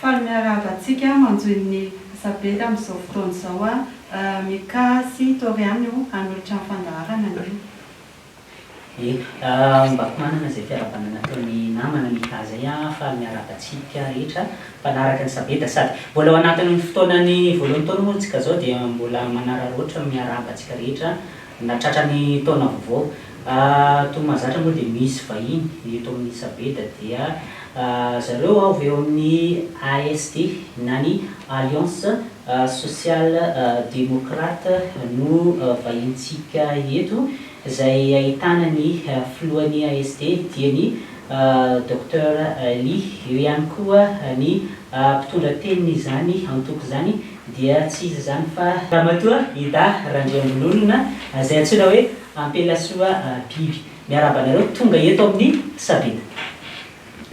Faly miarahaba antsika manjohy ny Sabeda amin'izao fotoana izao. Mika sy Toriany no hanolotra ny fandaharana anio. Ie, mba ko manana izay fiarahabana nataon'ny namana Mika izay an, faly miarahaba antsika rehetra mpanaraka ny Sabeda sady mbola ao anatin'ny fotoanan'ny voalohan'ny taona moa tsika izao dia mbola manararaotra miarahaba antsika rehetra nahatratra ny taona vaovao. Toy ny mahazatra moa dia misy vahiny eto amin'ny Sabeda dia zareo avy eo amin'ny ASD na ny Alliance Sociale Démocrate no vahinintsika eto. izay ahitana ny filohan'ny ASD dia ny Docteur Ly, eo ihany koa ny mpitondra tenin'izany antoko izany dia tsy iza izany fa Ramatoa Ida Randriambololona izay antsoina hoe Ampelasoa Biby. Miarahaba anareo tonga eto amin'ny Sabeda.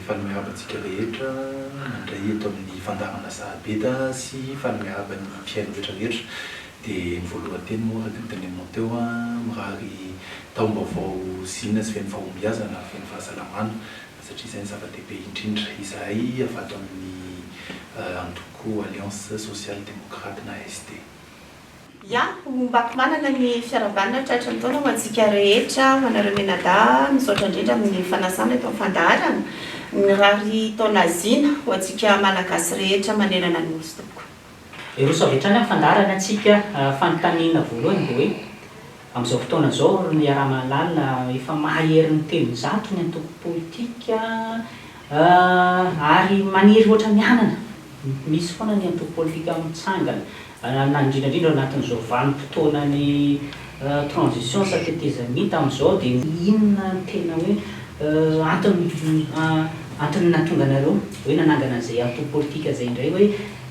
Faly miarahaba antsika rehetra mandray eto amin'ny fandaharana Sahabeda sy faly miarahaba ny mpihaino rehetra rehetra. Dia ny voalohan-teny moa araka ny teneninao teo, mirary taom-baovao zina sy feno fahombiazana ary feno fahasalamana satria izay no zava-dehibe indrindra. Izahay avy ato amin'ny antoko Alliance Sociale Démocrate na ASD. Ya, ombako manana ny fiarahabana tratry ny taona ho antsika rehetra, ho anareo mianadahy, misaotra indrindra amin'ny fanasana eto amin'ny fandaharana, mirary taona zina ho antsika Malagasy rehetra manerana ny Nosy tompoko. Hiroso avy hatrany amin'ny fandaharana antsika. Fanontaniana voalohany dia hoe, amin'izao fotoana izao ry iaraha-mahalala efa maherin'ny 300 ny antoko politika ary maniry ohatran'ny anana. Misy foana ny antoko politika mitsangana na indrindra indrindra ao anatin'izao vanim-potoanan'ny transition sa tetezamita amin'izao dia inona no tena hoe antony antony nahatonga anareo hoe nanangana an'izay antoko politika izay indray hoe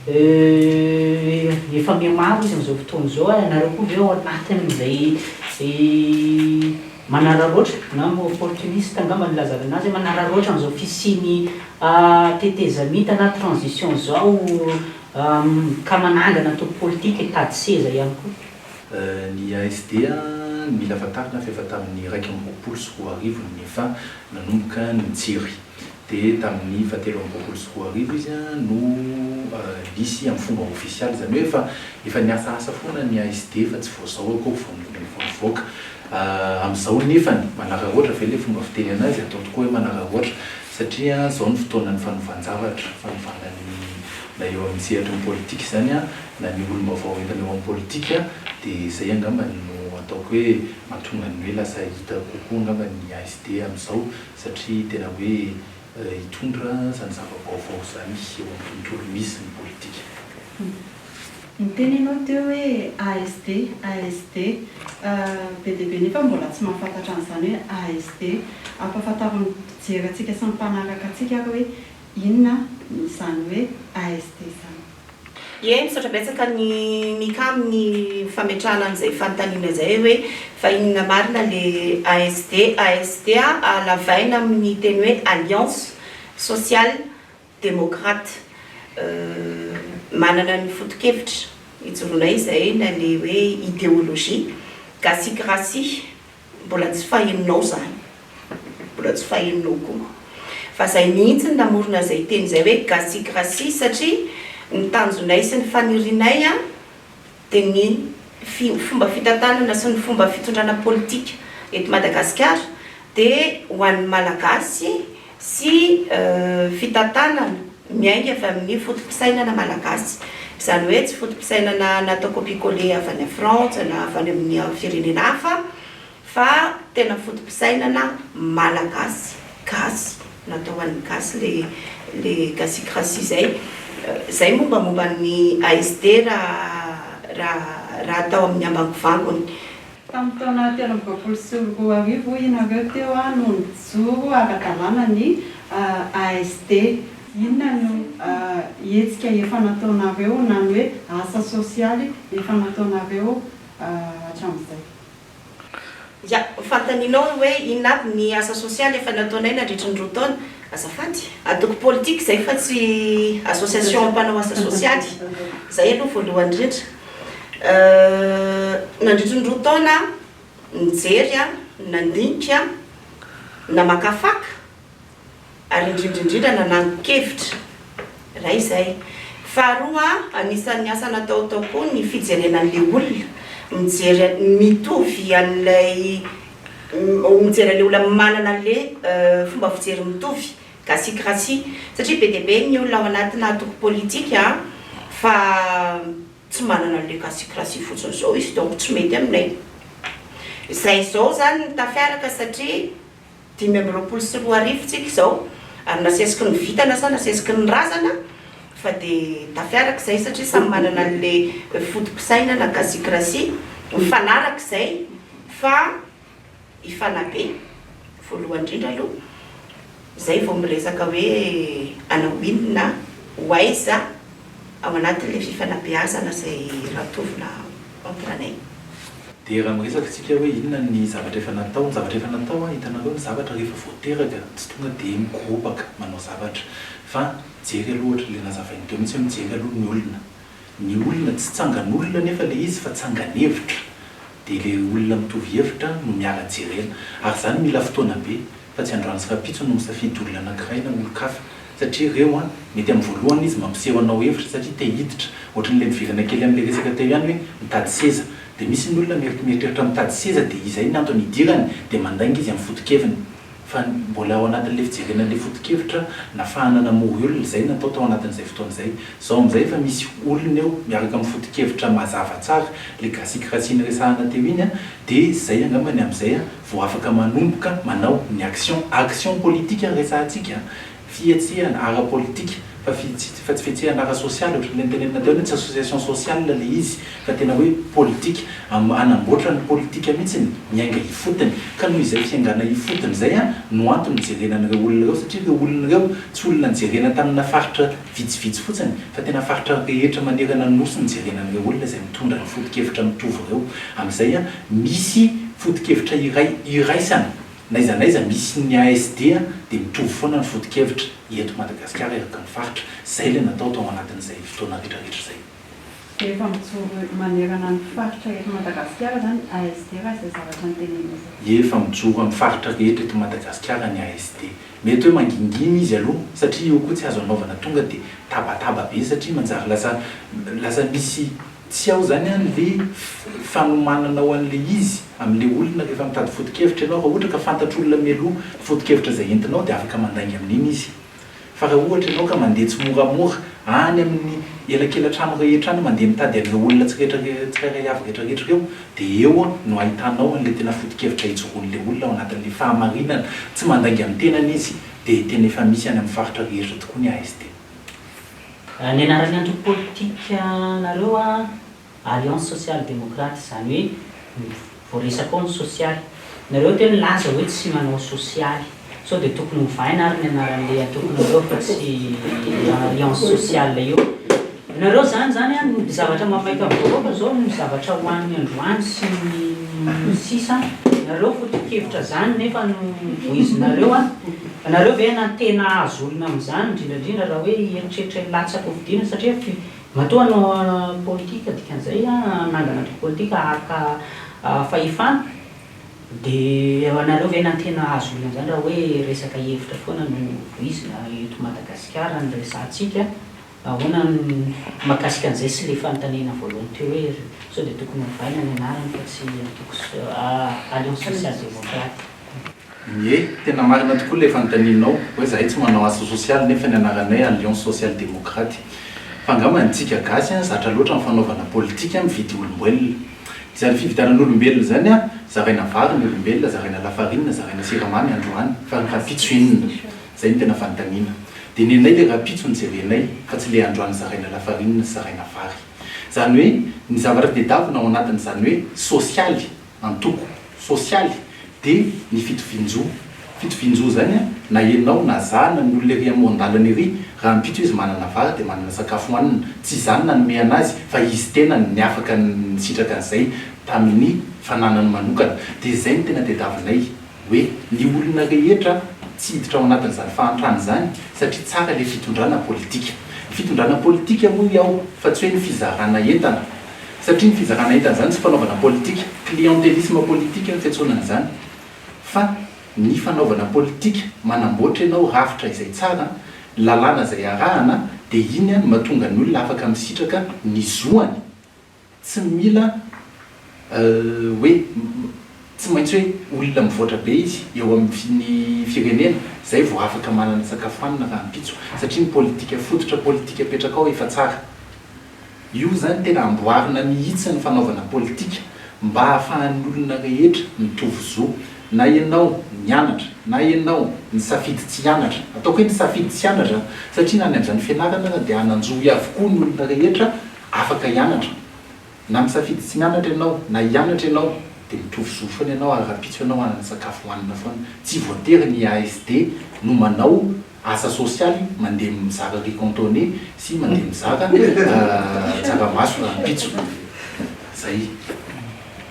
Euh efa mihamaro izy amin'izao fotoana izao ary ianareo koa ve ao anatin'izay manararaotra na opportuniste angamba no ilazana anazy hoe manararaotra an'izao fisian'ny tetezamita na transition izao ka manangana antoko politika hitady seza ihany koa? Ny ASD mila fantarina fa efa tamin'ny 2021 no efa nanomboka nijery. Dia tamin'ny fahatelo 2022 izy no nisy amin'ny fomba ofisialy, izany hoe efa efa niasaasa foana ny ASD fa tsy vao izao akory vao vao nivoaka. Amin'izao nefany, manararaotra ve ilay fomba fiteny anazy? Atao tokoa hoe manararaotra satria izao no fotoanan'ny fanovan-javatra, fanovana ny na eo amin'ny sehatry ny politika izany na ny olom-baovao entina eo amin'ny politika dia izay angamba no ataoko hoe mahatonga ny hoe lasa hita kokoa angamba ny ASD amin'izao satria tena hoe hitondra izany zava-baovao izany eo amin'ny tontolo misy ny politika. Niteny ianao teo hoe ASD, ASD. Be dia be nefa mbola tsy mahafantatra an'izany hoe ASD. Ampahafantaro ny mpijery antsika sy ny mpanaraka antsika ary hoe inona izany hoe ASD izany. Ie, misaotra betsaka an'i Mika amin'ny fametrahana an'izay fanontaniana izay hoe fa inona marina le ASD? ASD halavaina amin'ny teny hoe Alliance Sociale Démocrate. Manana ny foto-kevitra ijoroanay izay na le hoe idéologie. Gasycratie. Mbola tsy fahenonao zany. Mbola tsy fahenonao koa. Fa zay mihitsy no namorona izay teny izay hoe gasycratie satria ny tanjonay sy ny fanirianay dia ny fomba fitantanana sy ny fomba fitondrana politika eto Madagasikara dia ho an'ny Malagasy sy fitantanana miainga avy amin'ny foto-pisainana malagasy. Izany hoe tsy foto-pisainana natao copie-coller avy any Frantsa na avy any amin'ny firenena hafa fa tena foto-pisainana malagasy, gasy, natao ho an'ny gasy le le gasycratie izay. Izay mombamomba ny ASD raha raha raha atao amin'ny ambangovangony. Tamin'ny taona 2023 hoy ianareo teo no nijoro ara-dalàna ny ASD. Inona no hetsika efa nataonareo na ny hoe asa sosialy efa nataonareo hatramin'izay? Ya, fanontanianao hoe inona avy ny asa sosialy efa nataonay nandritry ny roa taona? Azafady, antoko politika izay fa tsy association mpanao asa sosialy. Izay aloha voalohany indrindra. Nandritry ny roa taona, nijery aho, nandinika. Namakafaka ary indrindra indrindra nanangon-kevitra. Iray izay. Faharoa, anisan'ny asa natao tao koa ny fijerena an'ilay olona, mijery mitovy an'ilay, mijery an'ilay olona manana an'ilay fomba fijery mitovy, gasycratie, satria be dia be ny olona ao anatina antoko politika fa tsy manana an'ilay gasycratie fotsiny izao izy donc tsy mety aminay. Izay izao izany ny tafiaraka satria. 2025 tsika izao ary nasesiky ny vintana sa nasesiky ny razana fa dia tafiaraka izay satria samy manana an'le foto-pisainana gasikrasia mifanaraka izay fa hifanabe voalohany indrindra aloha izay vao miresaka hoe hanao inona ho aiza ao anatin'le fifanabeazana izay ratovina entre anay. Dia raha miresaka isika hoe inona ny zavatra efa natao, ny zavatra efa natao an, hitanareo ny zavatra rehefa voateraka tsy tonga dia mikoropaka manao zavatra fa mijery aloha ohatra ilay nazavainy teo mihitsy hoe mijery aloha ny olona, ny olona tsy tsangan'olona anefa ilay izy fa tsangan'hevitra, dia ilay olona mitovy hevitra no miala jerena, ary izany mila fotoana be. Fa tsy androany sy rahampitso no misafidy olona anankiray na olon-kafa satria ireo an, mety amin'ny voalohany izy mampiseho anao hevitra satria te hiditra, ohatran'ilay miverina kely amin'ilay resaka teo ihany hoe mitady seza, dia misy ny olona mieritreritra mitady seza dia izay ny antony hidirany dia mandainga izy amin'ny foto-keviny fa mbola ao anatin'ilay fijerena an'ilay foto-kevitra nafahana namory olona izay natao tao anatin'izay fotoana izay. Izao amin'izay efa misy olona eo miaraka amin'ny foto-kevitra mazava tsara, ilay gasikirasia niresahana teo iny an, dia izay angambany amin'izay an, vao afaka manomboka manao ny action, action politique no resahantsika an, fihetsehana ara-politika fa fa tsy fihetsehana ara-sosialy ohatran'ilay notenenina teo hoe tsy association sociale ilay izy fa tena hoe politika, hanamboatra ny politika mihitsy miainga ifotony, ka noho izay fiaingana ifotony izay an no antony nijerena an'ireo olona ireo satria ireo olona ireo tsy olona nijerena tamina faritra vitsivitsy fotsiny fa tena faritra rehetra manerana ny nosy nijerena an'ireo olona izay mitondra ny foto-kevitra mitovy ireo, amin'izay an misy foto-kevitra iray iraisana, n'aiza n'aiza misy ny ASD dia mitovy foana ny foto-kevitra eto Madagasikara eraky ny faritra. Izay ilay natao tao anatin'izay fotoana rehetrarehetra izay. Dia efa mijoro manerana ny faritra eto Madagasikara izany ny ASD raha izay zavatra notenenina izay? Efa mijoro amin'ny faritra rehetra eto Madagasikara ny ASD. Mety hoe mangingina izy aloha satria io koa tsy azo anaovana tonga dia tabataba be satria manjary lasa lasa misy Tsy ao zany an le fanomananao an'le izy amle olona rehefa mitady foto-kevitra ianao, raha ohatra ka fantatr'olona mialoha ny foto-kevitra izay entinao dia afaka mandainga amin'iny izy. Fa raha ohatra ianao ka mandeha tsimoramora any amin'ny elakela-trano rehetra any mandeha mitady an'ireo olona tsiretra tsirairay avy rehetrarehetra ireo dia eo no ahitanao an'le tena foto-kevitra ijoroan'le olona ao anatin'le fahamarinana, tsy mandainga amin'ny tenany izy dia tena efa misy any amin'ny faritra rehetra tokoa ny ASD. Ny anaran'ny antoko politikanareo an, Alliance Sociale Démocrate, izany hoe voaresaka ao ny sosialy. Nareo teo nilaza hoe tsy manao sosialy. Sao dia tokony hovaina ary ny anaran'ilay antokonareo fa tsy Alliance Sociale io. Nareo izany izany an, ny zavatra mahamaika ny vahoaka izao ny zavatra hohaniny androany sy ny sisa. Nareo foto-kevitra izany nefa no voizinareo an. Nareo ve hanantena hahazo olona amin'izany, indrindra indrindra raha hoe hieritreritra hilatsaka ho fidiana satria matoa hanao politika dikan'izay hanangana antoko politika haka fahefana dia nareo ve hanantena hahazo olona amin'izany raha hoe resaka hevitra foana no voizina eto Madagasikara no resahantsika? Ahoana ny mahakasika an'izay sy ilay fanontaniana voalohany teo hoe sao dia tokony hovaina ny anarany fa tsy antoko Alliance Sociale Démocrate? Ie, tena marina tokoa ilay fanontanianao, hoe zahay tsy manao asa sosialy nefa ny anaranay Alliance Sociale Démocrate. Fa angamba ny tsika gasy an, zatra loatra ny fanaovana politika mividy olomboelona. Izany fividianana olombelona izany an, zaraina vary ny olombelona, zaraina lafarinina, zaraina siramamy androany, fa ny rahampitso inona? Izay no tena fanontaniana. Dia nenay ilay rahampitso no jerenay, fa tsy ilay androany zaraina lafarinina sy zaraina vary. Izany hoe, ny zavatra tedavina ao anatin'izany hoe sosialy, antoko sosialy dia ny fitovian-jo. Fitovian-jo izany an, na ianao na za na ny olona ery amoron-dalana ery, rahampitso izy manana vary dia manana sakafo hohanina. Tsy iza no nanome anazy fa izy tenany ny afaka nisitraka an'izay tamin'ny fananany manokana. Dia izay no tena tediavinay hoe ny olona rehetra tsy hiditra ao anatin'izany fahantrana izany satria tsara ilay fitondrana politika. Ny fitondrana politika hoy aho fa tsy hoe ny fizarana entana. Satria ny fizarana entana izany tsy fanaovana politika, clientélisme politique no fiantsoana an'izany, fa. Ny fanaovana politika, manamboatra ianao rafitra izay tsara, lalàna izay arahana, dia iny no mahatonga ny olona afaka misitraka ny zoany, tsy mila hoe tsy maintsy hoe olona mivoatra be izy eo amin'ny firenena izay vao afaka manana sakafo hanina rahampitso, satria ny politika fototra politika apetrakao efa tsara. Io izany tena amboarina mihitsy ny fanaovana politika mba ahafahan'ny olona rehetra mitovy zo. Na ianao nianatra na ianao nisafidy tsy hianatra, ataoko hoe nisafidy tsy hianatra an, satria na any amin'izany fianarana aza dia hanan-jo avokoa ny olona rehetra afaka hianatra. Na misafidy tsy mianatra ianao na hianatra ianao dia mitovy zo foana ianao ary rahampitso ianao hanana sakafo hohanina foana. Tsy voatery ny ASD no manao Asa sosialy mandeha mizara riz cantonais sy mandeha mizara tsaramaso rahampitso. Zay.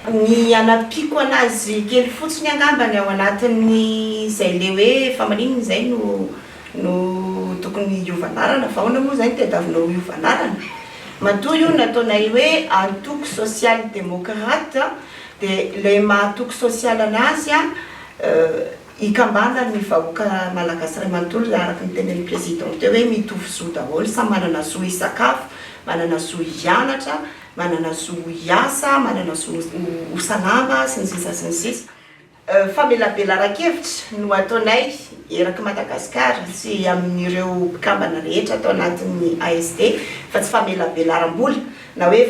Ny hanampiako anazy kely fotsiny angambany ao anatin'ny izay le hoe fa maninona izay no no tokony hiova anarana fa ahoana moa izay no tadiavinao hiova anarana? Matoa io nataonay hoe antoko sosialy demokrate dia ilay maha antoko sosialy anazy an Hikambanan'ny vahoaka malagasy iray manontolo araka ny tenenin'ny président teo hoe mitovy zo daholo, samy manana zo hisakafo, manana zo hianatra, manana zo hiasa, manana zo ho salama sy ny sisa sy ny sisa. Famelabelaran-kevitra no ataonay eraky Madagasikara sy amin'ireo mpikambana rehetra ato anatin'ny ASD fa tsy famelabelaram-bola. na hoe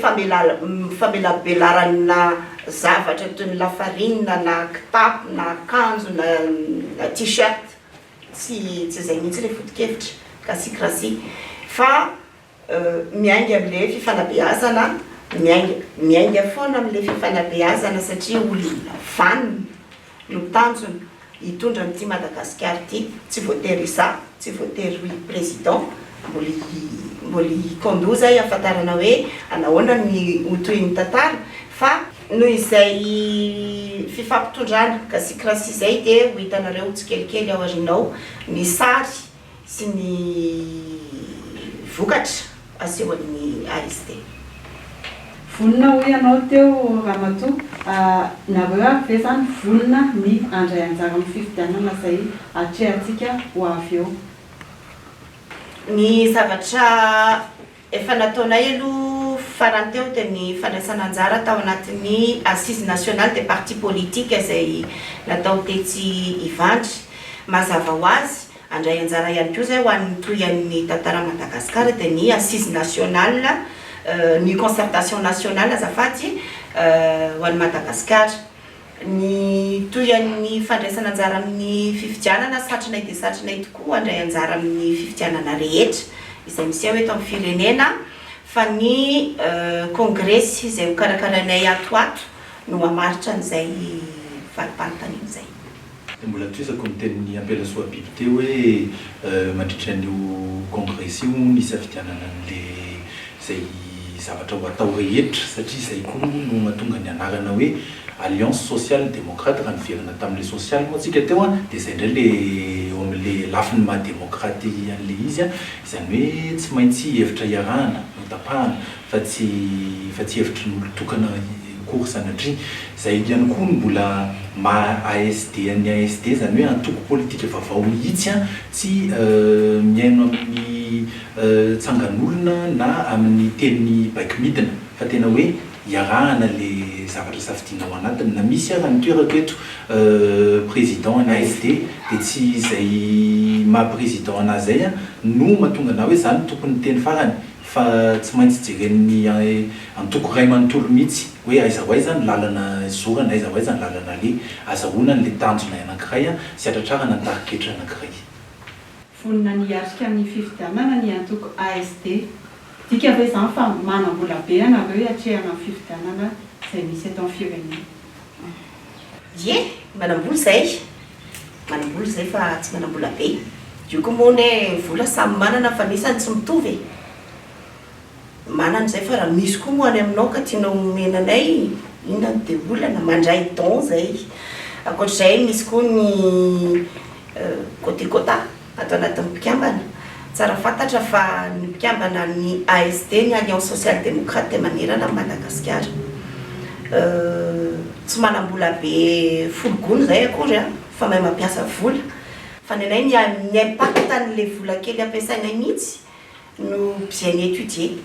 famelabelarana zavatra toy ny lafarinina na kitapo na akanjo na t-shirt, tsy tsy izay mihitsy ilay foto-kevitra Gasycracy fa miainga amin'ilay fifanabeazana, miainga miainga foana amin'ilay fifanabeazana satria olona vanona no tanjona hitondra an'ity Madagasikara ity, tsy voatery izaho, tsy voatery ho i Président, mbola mbola hikondoza ahy hahafantarana hoe anahoana ny ho tohin'ny tantara, fa noho izay fifampitondrana gasycracy izay dia ho hitanareo tsikelikely ao aoriana ao ny sary sy ny vokatra asehon'ny ASD. Vonona hoy ianao teo ramatoa, nareo ary ve zany vonona ny handray anjara amin'ny fifidianana izay atrehantsika ho avy eo? Ny zavatra efa nataonay aloha farany teo dia ny fandraisana anjara tao anatin'ny Assises nationales des partis politiques izay natao tetsy Ivandry. Mazava ho azy, handray anjara ihany koa izay ho an'ny tohian'ny tantaran'i Madagasikara dia ny Assises nationales, ny concertation nationale azafady, ho an'i Madagasikara. Ny tohian'ny fandraisana anjara amin'ny fifidianana, satrinay dia satrinay tokoa handray anjara amin'ny fifidianana rehetra izay miseho eto amin'ny firenena fa ny kongresy izay hokarakarainay ato ho ato no hamaritra an'izay valim-panontaniana izay. Dia mbola tohizako ny tenin'i Ampelasoa Biby teo hoe mandritra an'io kongresy io ny hisafidianana an'ilay izay zavatra ho atao rehetra satria izay koa no mahatonga ny anarana hoe Alliance Sociale Démocrate raha niverina tamin'ilay sosialy moa tsika teo an dia izay indray ilay eo amin'ilay lafiny maha démocrate an'ilay izy an, izany hoe tsy maintsy hevitra iarahana no tapahana fa tsy fa tsy hevitry ny olon-tokana akory sanatria. Izay ihany koa no mbola maha ASD an'ny ASD izany hoe antoko politika vaovao mihitsy an, tsy mihaino amin'ny tsangan'olona na amin'ny teny baiko midina fa tena hoe iarahana le zavatra safidiana ao anatiny na misy ara ny toerako eto président ny ASD dia tsy izay maha président anah zay no mahatonga anah hoe za no tompon'ny teny farany fa tsy maintsy jeren'ny antoko iray manontolo mihitsy hoe aiza ho aiza ny lalana zorana aiza ho aiza ny lalana aleha azahoana an'le tanjona anankiray sy hatratrarana ny tarigetra anankiray. Vonona ny hiatrika ny fifidianana ny antoko ASD. Midika ve izany fa manam-bola be ianareo hiatrehana ny fifidianana izay misy eto amin'ny firenena? Ie, manam-bola izay. Manam-bola izay fa tsy manam-bola be. Io koa moa anie vola samy manana fa ny isany tsy mitovy e. Manana izay fa raha misy koa moa any aminao ka tianao omena anay, inona no dia olana, mandray don izay. Ankoatr'izay misy koa ny côté quota ato anatin'ny mpikambana. Tsara fantatra fa ny mpikambana ny ASD, ny Alliance Sociale Démocrate dia manerana an'i Madagasikara. Tsy manam-bola be folo gony izay akory an! fa mahay mampiasa vola. Fa ny anay ny ny impact an'ilay vola kely ampiasainay mihitsy no bien étudier.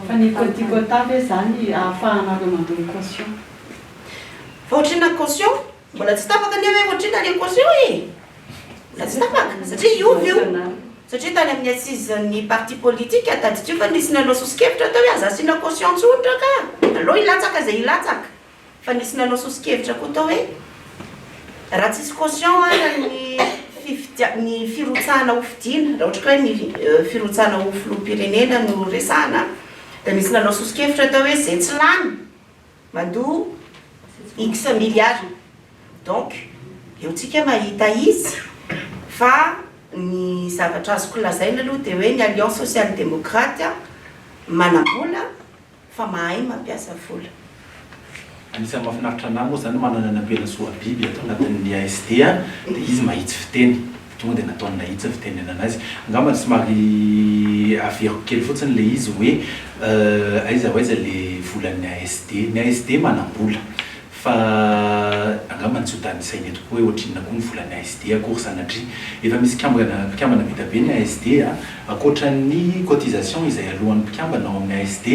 Fa ny quoti-quota ve zany ahafahanareo mandoa ny caution? Fa ohatrinona ny caution? Mbola tsy tapaka anie hoe ohatrinona le caution e! Mbola tsy tapaka satria hiova io. Satria tany amin'ny assise-n'ny parti politique, tadidio fa nisy nanao soso-kevitra teo hoe aza asiana caution intsony ra ka! Aleo hilatsaka izay hilatsaka. Fa nisy nanao soso-kevitra koa tao hoe raha tsisy caution ara ny fifidia- ny firotsahana ho fidiana, raha ohatra ka hoe ny firotsahana ho filoham-pirenena no resahana, dia nisy nanao soso-kevitra tao hoe izay tsy lany mandoa X milliards. Donc eo tsika mahita izy fa ny zavatra azoko lazaina aloha dia hoe ny Alliance Sociale Démocrate manam-bola fa mahay mampiasa vola. Anisan'ny mahafinaritra anah moa zany manana an'i Ampelasoa Biby ato anatin'ny ASD a, dia izy mahitsy fiteny, tonga dia nataony nahitsy ny fitenenana azy. Angambany somary averiko kely fotsiny ilay izy hoe aiza ho aiza ilay volan'ny ASD. Ny ASD manam-bola Fa angamba tsy ho tanisaina eto koa hoe ohatrinona koa ny volan'ny ASD akory sanatria. Efa misy mpikambana mpikambana be dia be ny ASD a. Ankoatra ny cotisation izay aloan'ny mpikambana ao amin'ny ASD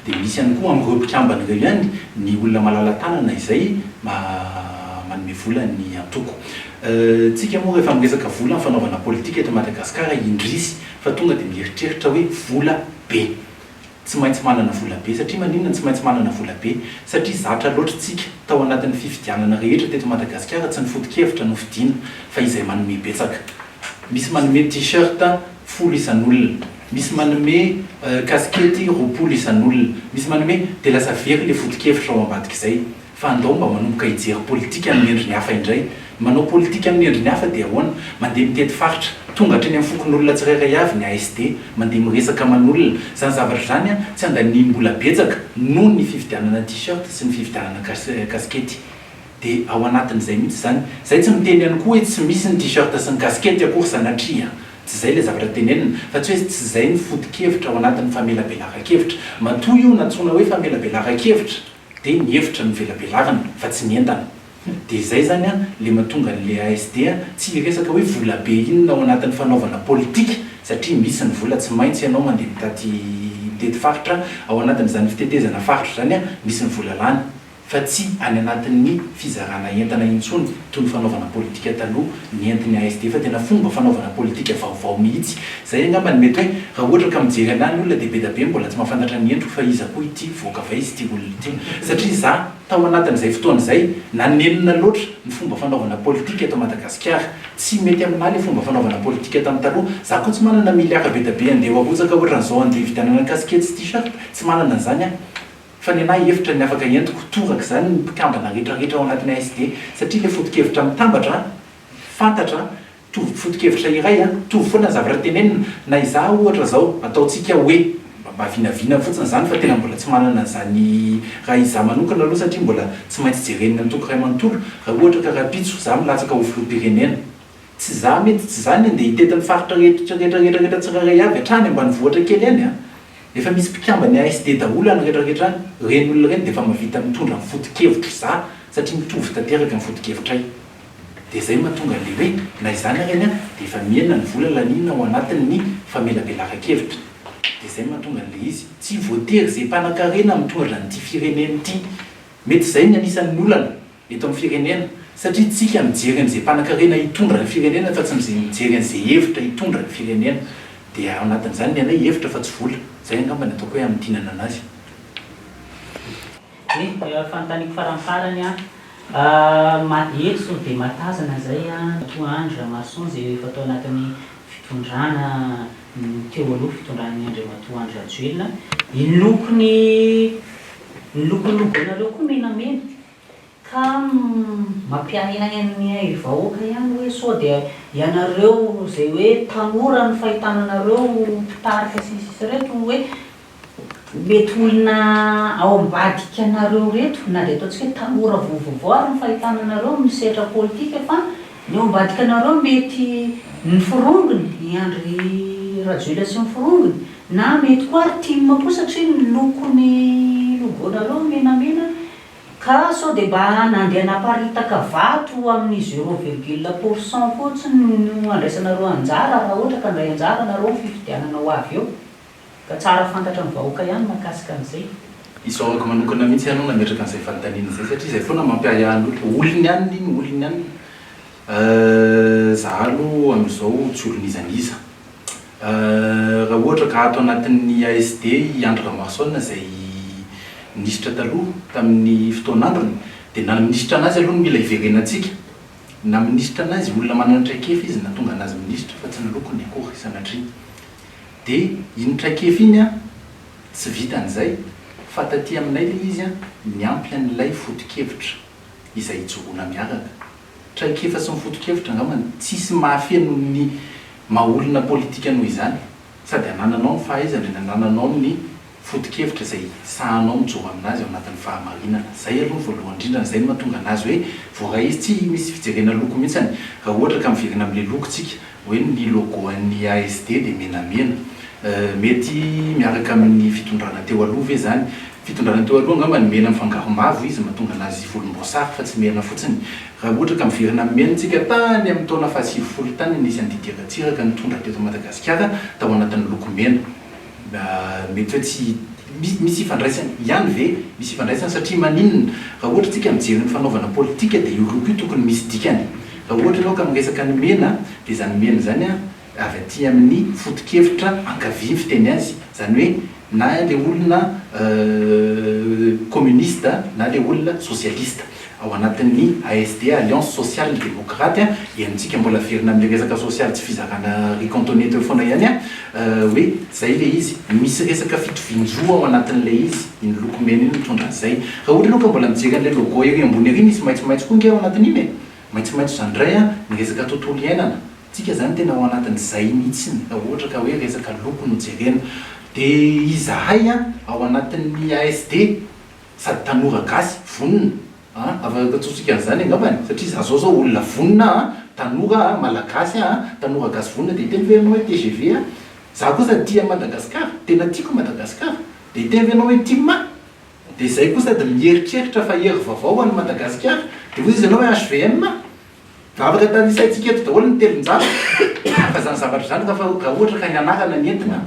dia misy ihany koa amin'ireo mpikambana ireo ihany ny olona malala-tanana izay manome vola ny antoko. Tsika moa rehefa miresaka vola amin'ny fanaovana politika eto Madagasikara indrisy fa tonga dia mieritreritra hoe vola be. Tsy maintsy manana vola be. Satria maninona no tsy maintsy manana vola be? Satria zatra loatra tsika, tao anatin'ny fifidianana rehetra teto Madagasikara tsy ny foto-kevitra no fidiana fa izay manome betsaka. Misy manome t-shirt folo isan'olona, misy manome kasikety 20 isan'olona, misy manome, dia lasa very ilay foto-kevitra ao ambadik'izay. Fa andao mba manomboka hijery politika amin'ny endriny hafa indray. Manao politika amin'ny endriny hafa dia ahoana? Mandeha mitety faritra, tonga hatreny amin'ny fokonolona tsirairay avy ny ASD, mandeha miresaka aman'olona. Izany zavatra izany tsy andaniam-bola betsaka noho ny fividianana t-shirt sy ny fividianana kasikety. Dia ao anatin'izay mihitsy izany. Izay tsy miteny ihany koa hoe tsy misy ny t-shirt sy ny kasikety akory sanatria an! Tsy izay ilay zavatra tenenina, fa tsy hoe tsy izay ny foto-kevitra ao anatin'ny famelabelaran-kevitra. Matoa io nantsoina hoe famelabelaran-kevitra. Dia ny hevitra no velabelarina fa tsy ny entana. Dia izay izany an, le mahatonga an'le ASD tsy hiresaka hoe vola be inona ao anatin'ny fanaovana politika satria misy ny vola tsy maintsy ianao mandeha mitaty mitety faritra, ao anatin'izany fitetezana faritra izany an, misy ny vola lany fa tsy any anatin'ny fizarana entana intsony toy ny fanaovana politika taloha ny entin'ny ASD fa tena fomba fanaovana politika vaovao mihitsy. Izay angamba no mety hoe raha ohatra ka mijery anah ny olona dia bedabe mbola tsy mahafantatra ny endriko fa iza koa ity voaka avy aiza ity olona ity. Satria za tao anatin'izay fotoana izay nanenina loatra ny fomba fanaovana politika eto Madagasikara. Tsy mety aminah le fomba fanaovana politika tamin'ny taloha. Za koa tsy manana milliard bedabe andeha ho arotsaka ohatran'izao andeha hividianana casquette sy t-shirt. Tsy manana an'izany aho. Fa ny anah hevitra ny afaka entiko toraka izany ny mpikambana rehetra rehetra ao anatin'ny ASD satria ilay foto-kevitra mitambatra fantatra mitovy foto-kevitra iray an, mitovy foana ny zavatra tenenina, na izaho ohatra izao ataontsika hoe mba vinavina fotsiny izany fa tena mbola tsy manana an'izany raha izaho manokana aloha satria mbola tsy maintsy jeren'ny antoko iray manontolo raha ohatra ka rahampitso izaho milatsaka ho filoham-pirenena Tsy za mety tsy za ny andeha hitety ny faritra rehetra rehetra rehetra rehetra tsirairay avy hatrany ambanivohitra kely any a! Efa misy mpikamban'ny ASD daholo any rehetra rehetra any, ireny olona ireny dia efa mahavita mitondra ny foto-kevitro za satria mitovy tanteraka ny foto-kevitray. Dia izay mahatonga an'ilay hoe na izany ary anie dia efa mihena ny vola laniana ao anatin'ny famelabelaran-kevitra. Dia izay mahatonga an'ilay izy. Tsy voatery izay mpanankarena mitondra an'ity firenena ity. Mety izay ny anisan'ny olana. eto amin'ny firenena satria tsika mijery an'izay mpanakarena hitondra ny firenena fa tsy mijery an'izay hevitra hitondra ny firenena dia ao anatin'izany ny anay hevitra fa tsy vola, zay angamba ny ataoko hoe hamintinana anazy. Ny fanontaniako faramparany an, eto sao dia mahatazana izay an, Andriamatoa Andry Ramarson izay efa tao anatin'ny fitondrana teo aloha, fitondran'ny Andriamatoa Andry Rajoelina, ny lokon'ny ny lokon'ny logo-nareo koa menamena, Ka mampiahiahy ny vahoaka ihany hoe sao dia ianareo izay hoe tanora ny fahitana anareo mpitarika sy ny sisa ireto hoe mety olona ao ambadika anareo ireto na dia ataontsika hoe tanora vaovaovao ary ny fahitana anareo amin'ny sehatra politika fa ny ao ambadika anareo mety ny forongony, i Andry Rajoelina sy ny forongony na mety koa ary tim koa satria ny lokon'ny logo-nareo menamena. Ka sao dia mba nandeha naparitaka vato amin'ny zero virgule pour cent fotsiny no andraisanareo anjara raha ohatra ka handray anjara nareo amin'ny fifidianana ho avy eo? Ka tsara fantatra ny vahoaka ihany mahakasika an'izay. Isaorako manokana mihitsy ianao nametraka an'izay fanontaniana izay satria izay foana mampiahiahy ny olona. Olon'ny anona iny, olon'ny anona. Za aloha amin'izao tsy olon'iza n'iza. Raha ohatra ka ato anatin'ny ASD i Andry Ramarosaona izay minisitra taloha tamin'ny fotoan'androny dia na ny minisitra an'azy aloha no mila hiverenantsika. Na minisitra an'azy, olona manana traikefa izy nahatonga an'azy minisitra fa tsy ny lokony akory sanatria. Dia iny traikefa iny an, tsy vitan'izay fa taty aminay ilay izy an, niampy an'ilay foto-kevitra izay ijoroana miaraka. Traikefa sy ny foto-kevitra angamba no tsisy mahafeno ny maha olona politika noho izany. Sady anananao ny fahaizana no anananao ny foto-kevitra izay sahanao mijoro aminazy ao anatin'ny fahamarinana. Izay aloha ny voalohany indrindra, izay no mahatonga anazy hoe voaray izy. Tsy misy fijerena loko mihitsiny. Raha ohatra ka miverina amin'ilay loko tsika, hoe ny logo an'ny ASD dia menamena. Mety miaraka amin'ny fitondrana teo aloha ve izany? Fitondrana teo aloha angamba ny mena mifangaro mavo izy mahatonga anazy volomboasary fa tsy mena fotsiny. Raha ohatra ka miverina amin'ny mena tsika, tany amin'ny taona faha-90 tany nisy an'i Didier Ratsiraka nitondra teto Madagasikara tao anatin'ny loko mena. Mety hoe tsy misy ifandraisany ihany ve? Misy ifandraisany satria maninona? Raha ohatra tsika mijery ny fanaovana politika dia io loko io tokony misy dikany. Raha ohatra ianao ka miresaka ny mena dia izany mena izany avy aty amin'ny foto-kevitra ankavia ny fiteny azy, izany hoe na ilay olona communiste na ilay olona socialiste. Ao anatin'ny ASD, Alliance Sociale Démocrate, henontsika mbola averina amin'ilay resaka sosialy tsy fizarana riz cantonais teo foana ihany hoe izay ilay izy. Misy resaka fitovian-jo ao anatin'ilay izy, iny loko mena iny mitondra an'izay. Raha ohatra ianao ka mbola mijery an'ilay logo ery ambony ery misy maitsomaitso koa ange ao anatin'iny e! Maitsomaitso izany indray ny resaka tontolo iainana. Tsika izany tena ao anatin'izay mihitsiny raha ohatra ka hoe resaka loko no jerena. Dia izahay ao anatin'ny ASD sady tanora gasy vonona a, afaka antsointsika an'izany angambany satria za zao zao olona vonona a, tanora a, malagasy a, tanora gasy vonona dia hiteny ve ianao hoe tgv a? Za koa sady tia an'i Madagasikara, tena tiako Madagasikara, dia hiteny ve ianao hoe tim a? Dia izay koa sady mieritreritra fa hery vaovao ho an'i Madagasikara, dia hoy izy ianao hoe hvm a? Afaka tanisaintsika eto daholo ny 300 fa izany zavatra izany raha raha ohatra ka ny anarana ny entina,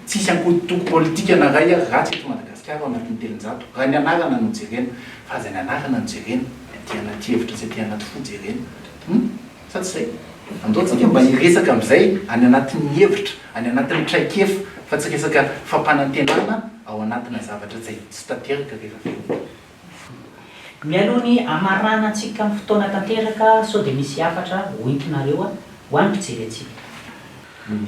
tsisy antoko politika na iray ary ratsy eto Madagasikara ao anatin'ny 300 raha ny anarana no jerena fa aza ny anarana no jerena, ny aty anaty hevitra sy aty anaty fo jerena. Hum? Sa tsy izay? Andao tsika mba hiresaka amin'izay any anatin'ny hevitra, any anatin'ny traikefa fa tsy resaka fampanantenana ao anatina zavatra izay tsy tanteraka rehefa avy eo. Mialoha ny hamaranantsika ny fotoana tanteraka sao dia misy hafatra hoentinareo ho an'ny mpijery antsika.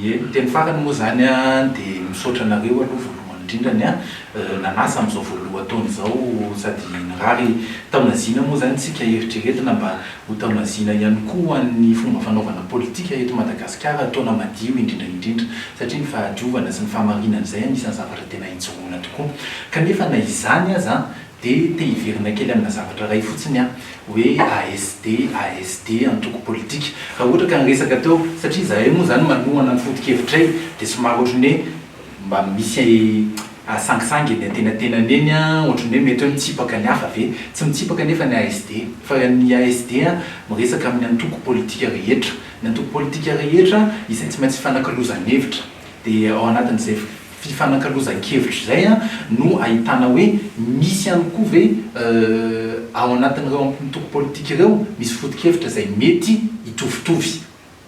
Ie, ny teny farany moa izany dia misaotra anareo aloha voalohany indrindrany nanasa amin'izao voalohan-taona izao sady nirary taona zina moa izany tsika eritreretina mba ho taona zina ihany koa ho an'ny fomba fanaovana politika eto Madagasikara taona madio indrindra indrindra satria ny fahadiovana sy ny fahamarinana izay anisan'ny zavatra tena ijoroana tokoa kanefa na izany aza Dia te hiverina kely amina zavatra iray fotsiny aho, hoe ASD, ASD, antoko politika. Raha ohatra ka niresaka teo, satria izahay moa izany manohana ny foto-kevitray, dia somary ohatran'ny hoe mba misy sangisangy eny antenatenany eny an, ohatran'ny hoe mety hoe mitsipaka ny hafa ve? Tsy mitsipaka anefa ny ASD, fa ny ASD miresaka amin'ny antoko politika rehetra. Ny antoko politika rehetra izay tsy maintsy ifanakalozan'hevitra. Dia ao anatin'izay fifanakalozan-kevitra izay no ahitana hoe misy ihany koa ve ao anatin'ireo antoko politika ireo misy foto-kevitra izay mety hitovitovy,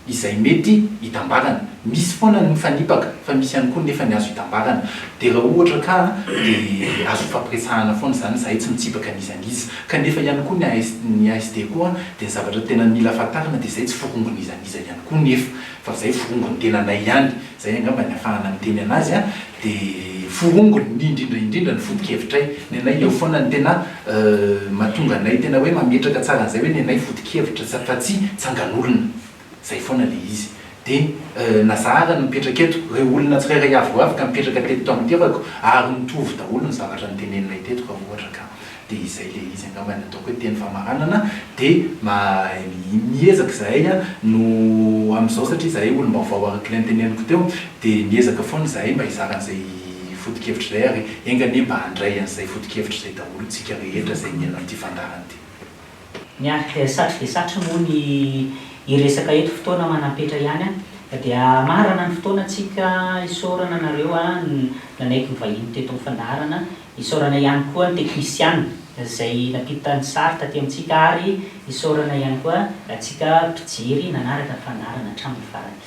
izay mety hitambarana. Misy foana ny mifanipaka fa misy ihany koa nefa ny azo hitambarana. Dia raha ohatra ka dia azo ifampiresahana foana izany, izahay tsy mitsipaka an'iza n'iza. Kanefa ihany koa ny AS ny ASD koa dia ny zavatra tena mila fantarina dia izay tsy forongon'iza n'iza ihany koa nefa fa izay forongon'ny tenanay ihany. Zay angamba ny afahana miteny anazy an, de forongony ny indrindra indrindra ny foto-kevitray, ny anay eo foana ny tena mahatonga anay tena hoe mametraka tsara an'izay hoe ny anay foto-kevitra fa tsy tsangan'olona, zay foana le izy. De na za ara no mipetraka eto, reo olona tsirairay avy reo afaka mipetraka teto tamin'ny toerako ary mitovy daholo ny zavatra noteneninay teto raha ohatra ka. Dia izay ilay izy angamba ny ataoko hoe teny famaranana dia miezaka izahay no amin'izao satria izahay olom-baovao araka ilay noteneniko teo dia miezaka foana izahay mba hizara an'izay foto-kevitra izay ary enga anie mba handray an'izay foto-kevitra izay daholo tsika rehetra izay mihaino an'ity fandaharana ity. Ny ahy dia satry dia satry moa ny hiresaka eto fotoana manam-petra ihany an! Dia hamarana ny fotoana tsika isaorana anareo nanaiky ny vahiny teto amin'ny fandaharana, isaorana ihany koa ny teknisiana izay nampita ny sary taty amintsika ary isaorana ihany koa antsika mpijery nanaraka ny fandaharana hatramin'ny farany.